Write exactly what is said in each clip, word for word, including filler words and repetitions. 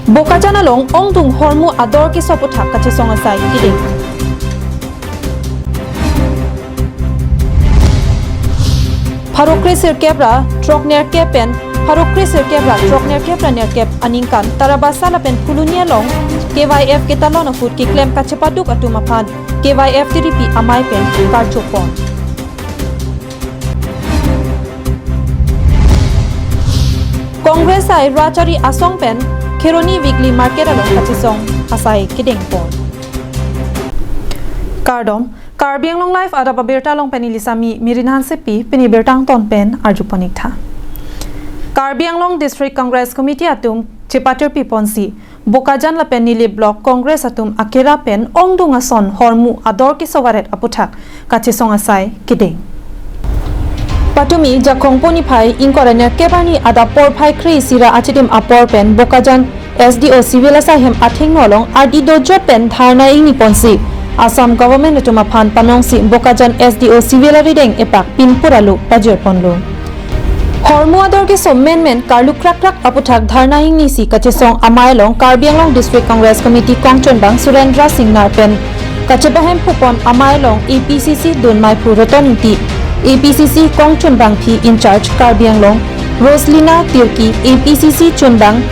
Bokajan along ongdung hormu ador keso aputhak kachesong asai kedeng. Pharo kre sirkep ra throk nerkep pen, pharo kre sirkep ra throk nerkep ra nerkep aningkan Tarabasa lapen Phuloni along K Y F ketalon ahut keklem kachepaduk atum aphan K Y F tiripi amei pen karchopon. Congress ai Rachari Asong pen Kheroni Weekly Market along kachesong asai kedengpon. Kardom, Karbi Anglong Live adap abirta along pen neli Sami Mirin Hansepi, pini birta angton pen arjupon-iktha. Karbi Anglong District Congress Committee atum chepatirpiponsi Bokajan lapen Nilip Block Congress atum akera pen ongdung ason hormu ador keso varet aputhak kachesong asai kedeng. Patumi Jakhong po niphai ingkoi ra nerkep arni adap porphai kre-isi ra achitim apor pen Bokajan S D O Civil asai hem athengno along ardi dojot pen dharna ingniponsi Assam Government atum aphan panongsi Bokajan S D O Civil arideng epak pinpur alo pajirponlo. Hormu ador keso menmen karlu krakrak aputhak dharna ingnisi kachesong amei along Karbi Anglong District Congress Committee kongchunbang Surendra Singnar pen kachepahemphupon amei along A P C C dunmeiphu Roton Ingti, A P C C kongchunbangpi in-charge Karbi Anglong Roslina Tirki, A P C C chunbang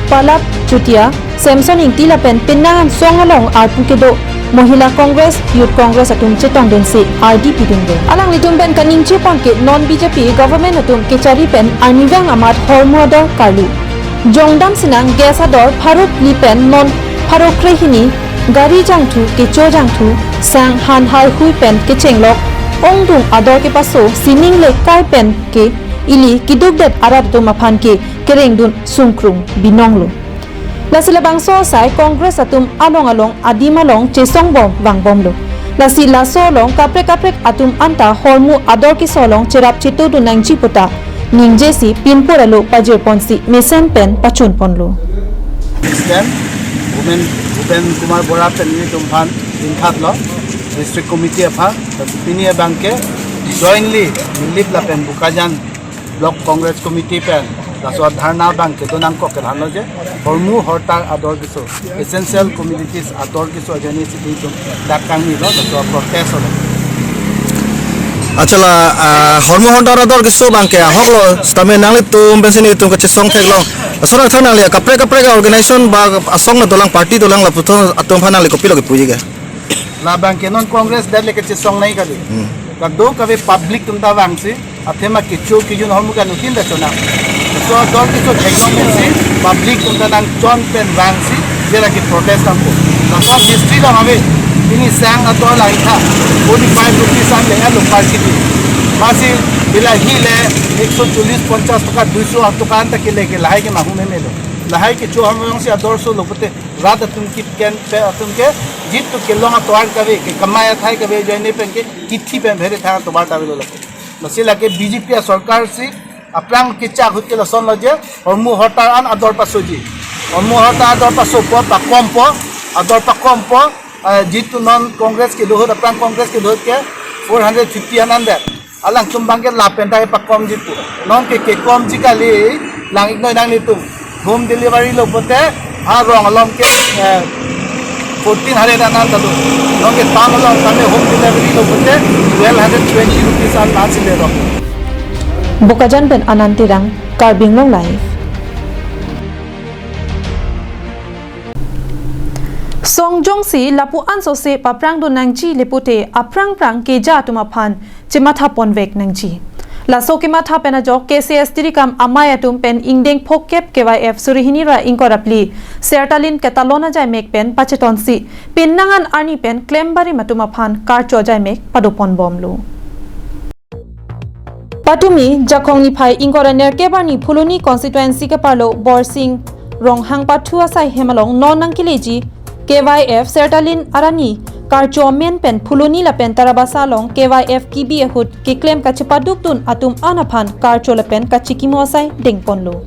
Palap Chutia, Samson Ingti lapen penang ansong along arpu kedo Mohila Congress, Youth Congress atum chetongdunsi ardi pidunlo. Alanglitum pen kaningjeponke non B J P government atum kechari pen arnivang amat hormu ador karlu. Jongdam sinang gas ador pharo phli pen non pharo krehini, gari jangthu, kecho jangthu, sang han haihui pen kechenglok, ongdung ador kepaso, sining le kai pen ke ili kedukdet arat atum aphan ke kerengdun sungkrung binonglo. Lasi labangso asai Congress atum along along adim along chesongbom vangbomlo. Lasi laso along kaprek kaprek atum anta hormu ador keso along cherap chetodun nangji puta ningjesi pinpur alo pajirponsi mesen pen pachunponlo. President, Bhupen, Bhupen Kumar Bora pen nelitum aphan ingkhatlo, District Committee aphan, pini abangke jointly Nilip lapen Bokajan Block Congress Committee pen laso dharna abangke donangkok ke thanlo je, hormu hortar ador keso, essential commodities ador keso ajoine si itum dak kangnilo, laso protest lo. Achala, ah, hormu hortar ador keso abangke ahoklo, sitame nanglitum pensi nelitum kachesong theklong. Laso nangthan nangli kaprek kaprek organization ba asong na dolang, party dolang, laputhot atum aphan nangli kopilo kepuji ke? Labangke non Congress det le kachesong nangji kali. Hmm. Kadokave public atum ta vangsi, athema kecho kejun hormu ke anuttin ta chonang. Laso ador keso theklong pensi public atum ta nangchon pen vangsi, jela ke protest nangpo. Laso history along ave, pini sang ador lahai tha, forty-five rupees an le alo per kg. Masi bila hi le ekso chollis ponchas toka, duiso toka an ta kele ke lahai ke mahu memelo. Lahai kecho hormu jongsi ador solo pulote rat atum ke pen pe atum ke jitu kelong atovar kave, kekamai athai kave ajoine pen ke kithi pen bhere thang atovar ta avelo lapu. Lasi lake B J P asorkar si aphrang kechak ahut ke lasonlo je, hormu hortar an ador pasoji. Hormu hortar ador pasopo, pakompo, ador pakompo, eh, jitu non Congress kedo ahut, aphrang Congress kedo ahut ke four hundred fifty an andet. Alangtum abangke lapen ta pakomji pu. Non ke kekomji kali, lang-iknoi nanglitum. Home delivery lo pulote, ha rong along ke, eh, fourteen hundred an an ta do. Non ke town along tame home delivery lo pulote, twelve hundred twenty rupees an an si le rong. Bokajan pen Anand Terang, Karbi Anglong Live. Songjongsi lapu-an sose paphrangdun nangji le pulote aphrang phrang keja atum aphan chemathaponvek nangji. Laso kematha pen ajok K C S tirikam amei atum pen ingdeng phokep K Y F suri hini ra ingkoi ra phli Sertalin ketalon ajaimek pen pachetonsi penang an arni pen klembarim atum aphan karcho ajaimek padoponbomlo. Patumi Jakhong niphai ingkoi ra nerkep arni Phuloni constituency keparlo Borsing Ronghang pathu asai hem along non nangkeleji K Y F Sertalin arni karcho amen pen Phuloni lapen Tarabasa along K Y F kibi ahut keklem kachepadukdun atum an aphan karcho lapen kachikimo asai dengponlo.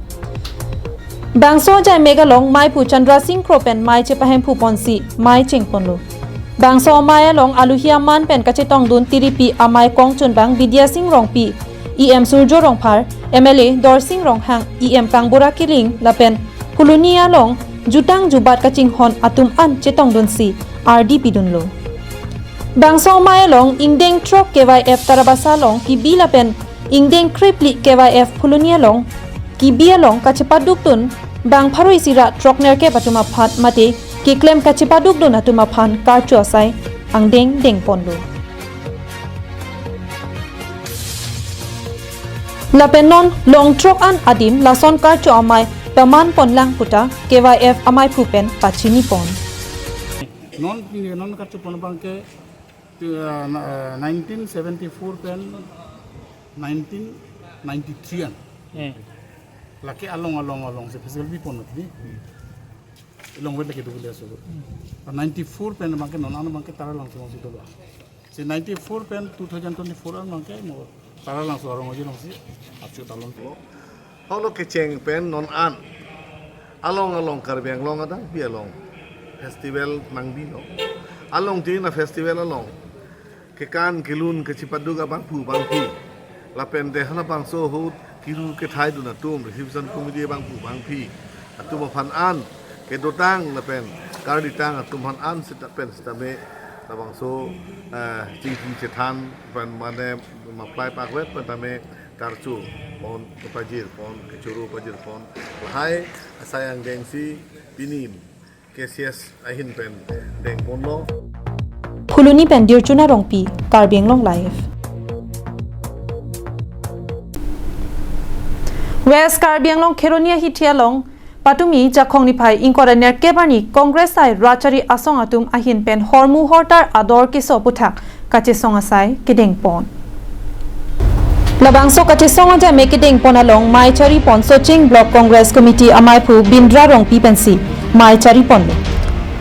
Bangso ajaimek along meiphu Chandra Singh Kro pen mei chepahemphuponsi mei chengponlo. Bangso amei along aluhi aman pen kachetongdun tiripi amei kongchunbang Bidya Singh Rongpi, E M Surjo Rongphar, M L A Dorsing Ronghang, E M Kangbura Killing lapen Phuloni along jutang jubat kachinghon atum an chetongdunsi ardi pidunlo. Bangso amei along ingdeng throk K Y F Tarabasa along kebi lapen ingdeng krephli K Y F Phuloni along kebi along kachepadukdun bang pharo isi ra throknerkep atum aphan mate keklem kachepadukdun atum aphan karcho asai angdeng dengponlo. Lapen non long throk an adim lason karcho amei paman ponlang puta K Y F ameiphu pen pachinipon. Non, non karcho pon abang ke, eh, na-, eh, nineteen seventy-four pen nineteen ninety-three an. Hmm. Lake along, along, alongsi physical bi pon nat ni. Along wet lake dugule so. Ninety-four pen abang ke non an abang ke Taralangso alongsi dolo. Si ninety-four pen two thousand twenty-four an abang ke mo Taralangso arong aji alongsi achu talon po. Holo kecheng pen non an along along Karbi Anglong adang pi along festival nangbilo. Along tin a festival along kekan kelun kachepaduk abangphu bangphi. Lapen te halabangso ahut kiru kethaidun atum, reception committee abangphu bangphi atum aphan an kedotang lapen karditang atum aphan an seta pen setame labangso, eh, chingki chethan pen mane maplai pakvet pen tame karcho pon, kepajir pon, kechoro pajir pon. Lahai asai angdengsi pinim K C S ahin pen dengponlo. Phuloni pen Dirchuna Rongpi, Karbi Anglong Live. West Karbi Anglong Kheroni ahithi along patumi Jakhong niphai ingkoi ra nerkep arni Congress hai rachari asong atum ahin pen hormu hortar ador keso aputhak kachesong asai kedengpon. Labangso kachesong ajai mek kedengpon along mei charipon Socheng Block Congress Committee ameiphu Bindra Rongpi pensi mei chariponlo.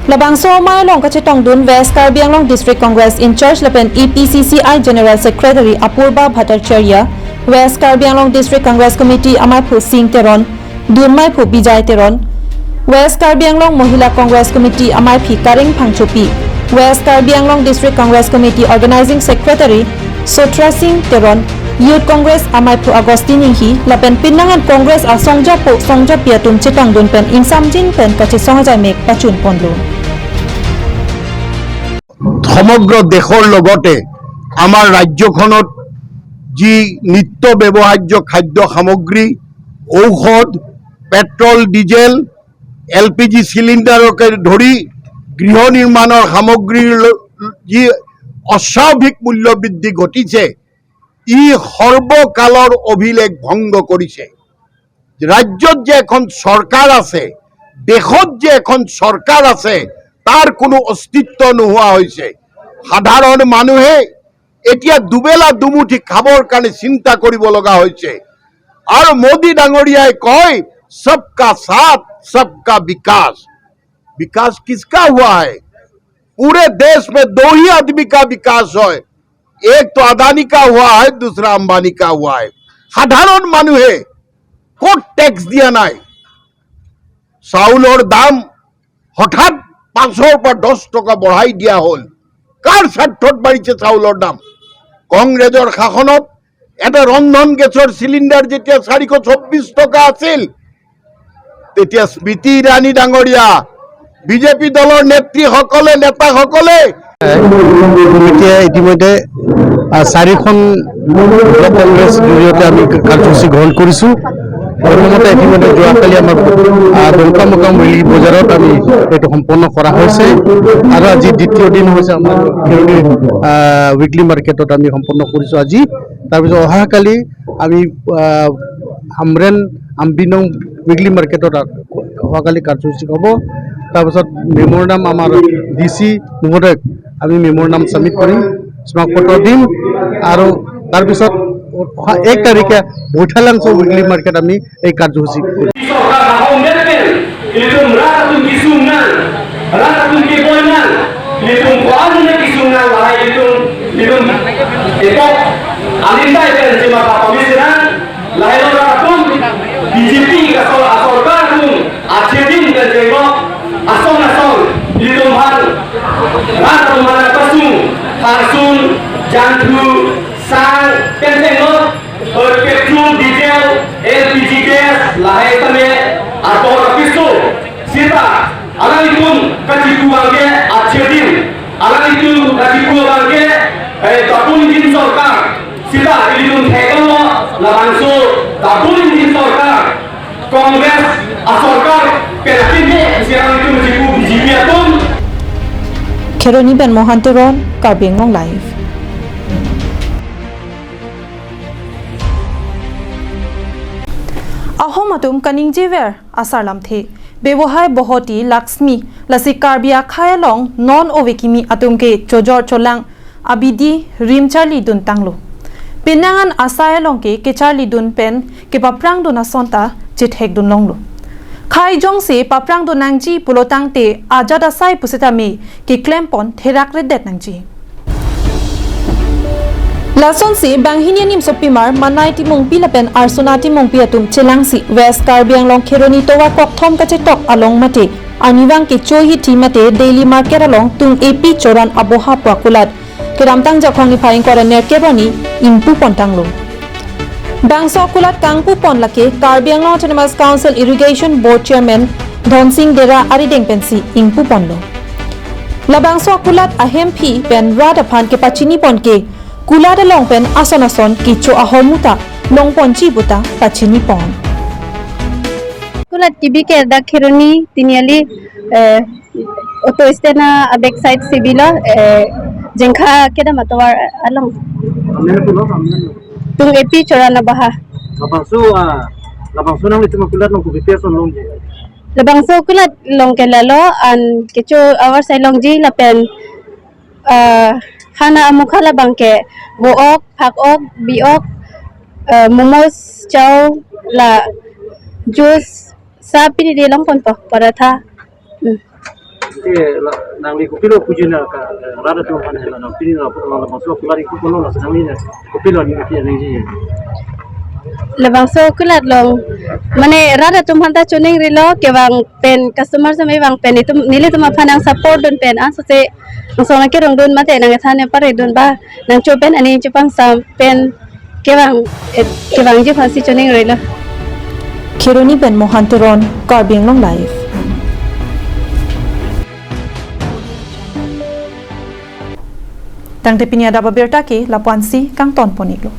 Labangso amei along kachetongdun West Karbi Anglong District Congress in-charge lapen A P C C I General Secretary Apurba Bhattacharya, West Karbi Anglong District Congress Committee ameiphu Sing Teron, Dunmeiphu Bijay Teron, West Karbi Anglong Mohila Congress Committee ameiphi Kareng Phangchopi, West Karbi Anglong District Congress Committee Organizing Secretary Sotra Sing Teron, Youth Congress ameiphu Augustine Inghi, lapen pinangan Congress asongjapo songjapi atum chetongdun pen ingsamjin pen kachesong ajai mek pachunponlo. সমগ্ৰ দেশৰ লগতে আমাৰ ৰাজ্যখনত যি নিত্য ব্যৱহাৰ্য খাদ্য সামগ্ৰী, ঔষধ, petrol, diesel, L P G চিলিণ্ডাৰকে ধৰি গৃহ নিৰ্মাণৰ সামগ্ৰীৰ ল-, যি অস্বাভাৱিক মূল্য বৃদ্ধি ঘটিছে, ই সৰ্বকালৰ অভিলেখ ভংগ কৰিছে। ৰাজ্যত যে এখন চৰকাৰ আছে, দেশত যে এখন চৰকাৰ আছে, তাৰ কোনো অস্তিত্ব নোহোৱা হৈছে। সাধাৰণ মানুহে এতিয়া দুবেলা দুমুঠি খাবৰ কাৰণে চিন্তা কৰিব লগা হৈছে। আৰু মোদী ডাঙৰীয়াই কয়, "সবকা সাথ, সবকা বিকাশ।" विकास किसका हुआ है? पूरे देश में दो ही आदमी का विकास है, एक तो अदानी का हुआ है, दूसरा अंबानी का हुआ है। সাধাৰণ মানুহে ক'ত টেক্স দিয়া নাই? চাউলৰ দাম হঠাৎ পাঁচৰ পৰা দহ টকা বঢ়াই দিয়া হ'ল। কাৰ স্বাৰ্থত বাঢ়িছে চাউলৰ দাম? কংগ্ৰেছৰ শাসনত এটা ৰন্ধন গেছৰ চিলিণ্ডাৰ যেতিয়া চাৰিশ চৌব্বিছ টকা আছিল, তেতিয়া স্মৃতি ইৰাণী ডাঙৰীয়া, বিজেপি দলৰ নেত্ৰীসকলে, নেতাসকলে এতিয়া ইতিমধ্যে, আহ, চাৰিখন ব্লক কংগ্ৰেছ জৰিয়তে আমি কাৰ্যসূচী গ্ৰহণ কৰিছো। প্ৰথমতে ইতিমধ্যে যোৱাকালি আমাৰ, আহ, ডংকামুকাম ৰিলিফ বজাৰত আমি এইটো সম্পন্ন কৰা হৈছে আৰু আজি দ্বিতীয় দিন হৈছে আমাৰ খেৰণি, আহ, উইকলি মাৰ্কেটত আমি সম্পন্ন কৰিছো আজি। তাৰপিছত অহাকালি আমি, আহ, হামৰেণ আম্বিনং উইকলি মাৰ্কেটত অহাকালি কাৰ্যসূচী হ'ব। তাৰপিছত মেমৰেণ্ডাম আমাৰ ডি চি মহোদয়ক আমি মেমৰেণ্ডাম ছাবমিট কৰিম, স্মাৰকপত্ৰ দিম আৰু তাৰপিছত অহা এক তাৰিখে বৈঠালাংচ' উইকলি মাৰ্কেট আমি এই কাৰ্যসূচী কৰিম। Ilitum rat atum kesung nang, rat atum keboi nang, ilitum ko-an nang kesung nang, lahai ilitum, ilitum epok alintai pen sema papamis nang, lahai lo rat atum B J P ka sor-, asorkar atum achedin pen jenglo asong asong ilitum aphan rat atum aphan pasung, parsun, jangthu, sang, pen jenglo, petrol, diesel, L P G gas, lahai tame ator apiso. Sita Asorkar pen akin he, siang itu menjadi B J P atum. Kheroni pen Mohan Teron, Karbi Anglong Live. Ahom atum kaningjever asar lamthe. Bebohai bohoti Lakshmi, lasi Karbi akhai along non ove kimi atum ke chojor cholang abidi rim charlidun tanglo. Penang an asai along ke kecharlidun pen kepaprangdun ason ta chethekdun longlo. Khai jongsi paprangdun nangji pulo tangte ajat asai pusitame keklempon therakredet nangji. Lasonsi banghini animsopimar Manai Timungpi lapen Arsona Timungpi atum chelangsi West Karbi Anglong Kheroni tovar kokthom kachetok along mate arnivang kecho hithi mate daily market along tung epi choran aboha pu akulat kedamtang Jakhong niphai ingkoi ra nerkep arni ingpupon tanglo. Bangso akulat kangpupon lake Karbi Anglong Autonomous Council Irrigation Board Chairman Dhonsing Dera arideng pensi ingpuponlo. Labangso akulat ahemphi pen rat aphan kepachinipon ke kulat along pen ason ason kecho ahormu ta longponji puta pachinipon. Kulat kebi ke dak Kheroni Tiniali, eh, auto stand a back side si bilo, eh, Jengkha kedam atovar along. Amen pulo, amen. Tung epi choran aboha. Labangso, ah, labangso nanglitum akulat along kopi ason longji? Labangso akulat along ke lalo an kecho avar sai longji lapen, ah, hana amukha labang ke vo-ok, phak-ok, bi-ok, ah, momos, chow, la juice, sa pini de longponpo, paratha. Hmm. Te la, nangli kopilo pujina ka, eh, rat atum aphan hela nang pini la, la, labangso akulat ingpuponlo, lasi nangli kopilo ningje nangji? Labangso akulat along, mane rat atum aphan ta choningrilo, kevang pen customer same vang pen itum, nelitum aphan nang support dun pen, ah, sose nang sona kerongdun mate nang ethan ne paredun ba, nang cho pen aning chopangsam pen kevang, eh, kevangji aphansi choningrilo. Kheroni pen Mohan Teron, Karbi Anglong Live. Tangte pini adap abirta ke lapu-ansi kangtonpon-iklo.